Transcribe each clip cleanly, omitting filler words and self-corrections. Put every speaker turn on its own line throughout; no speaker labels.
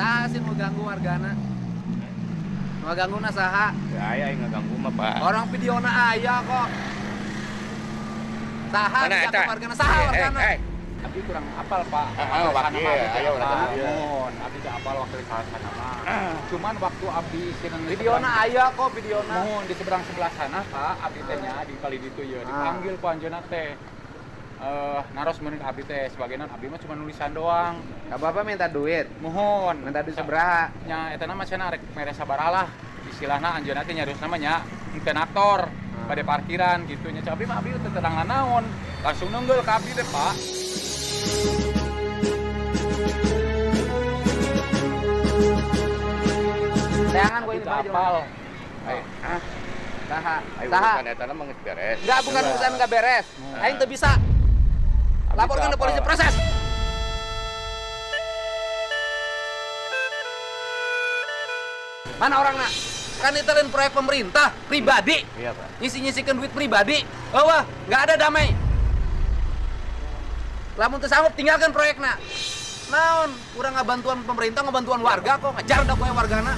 Saha sih nu ganggu wargana? Nu gangguna saha?
Ya aya aing ngaganggu mah, Pak.
Orang videona aya kok. Saha
Mana
diganggu
eta?
wargana? Saha wargana?
Abdi kurang apal, Pak.
Ah, wakil, ayo urang
wakil. Mohon, abdi teu apal wakil saha mah. Cuman waktu abdi seneng
Videona aya kok videona.
Mohon di seberang sebelah sana, Pak, abdi teh nya di kali ditu ye dipanggil ku anjeunna teh. Naros meureun abdi teh sebagai non abdi mah cuma nulisan doang.
Ka bapak minta duit.
Mohon.
Minta duit sabaraha?
Nya eta mah cenah rek mere sabaraha lah. Istilahna anjeunna teh nyariosna mah nya henteu aktor pada parkiran gitu nya. Abdi mah abdi teu terang naon. Langsung nenggel ka abdi teh, Pak.
Tayangan gue ini
Abdi teu apal.
Ayo.
Ah. Saha?
Ayo
Saha?
urusan eta mah geus beres.
Enggak, bukan urusan enggak beres. Aing teu bisa. Laporkan ke polisi, proses. Mana orang nak? Kan itu lain proyek pemerintah pribadi.
Iya, Pak.
Ngisi-ngisikan duit pribadi. Oh, wah, nggak ada damai. Lamun teu sanggup tinggalkan proyekna. Naon, kurang ngabantuan pemerintah, ngabantuan warga kok, ngajar dah gue wargana.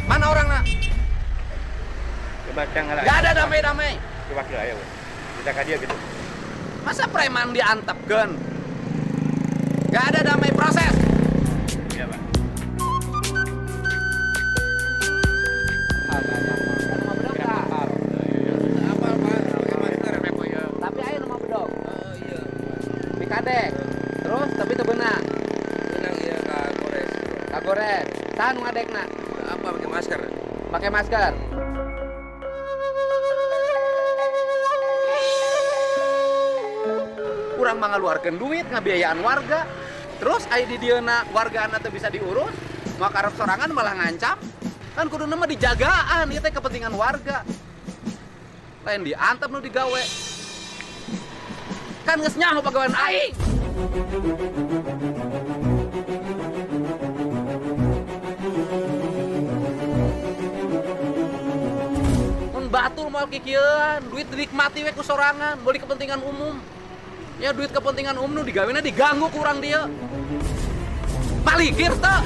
Mana orang nak?
Coba cang lah.
Nggak ada damai-damai.
Coba wakil aya we. Kita ka dia gitu.
Masa preman diantepkeun? Nggak ada damai, proses.
Iya, Pak.
Apal, Pak. Pakai masker. Tapi aya nu bedog.
Oh iya.
Pikadek. Terus tapi teu beunang.
Beunang ieu ka gores.
Kagores. Saha nu ngadekna?
Apa pakai masker?
Pakai masker. Kurang mengeluarkan duit ngabiayaan warga. Terus aya di dieuna wargana teu bisa diurus, mau karep sorangan malah ngancam. Kan kuduna mah dijagaan ieu teh kepentingan warga. Lain diantep nu digawe. Kan geus nyaho pagawean aing. Mun batur moal kikieuan, duit dinikmati we ku sorangan, meuli kepentingan umum. Ya duit kepentingan umum nu digawena diganggu kurang dia. Malikir teu.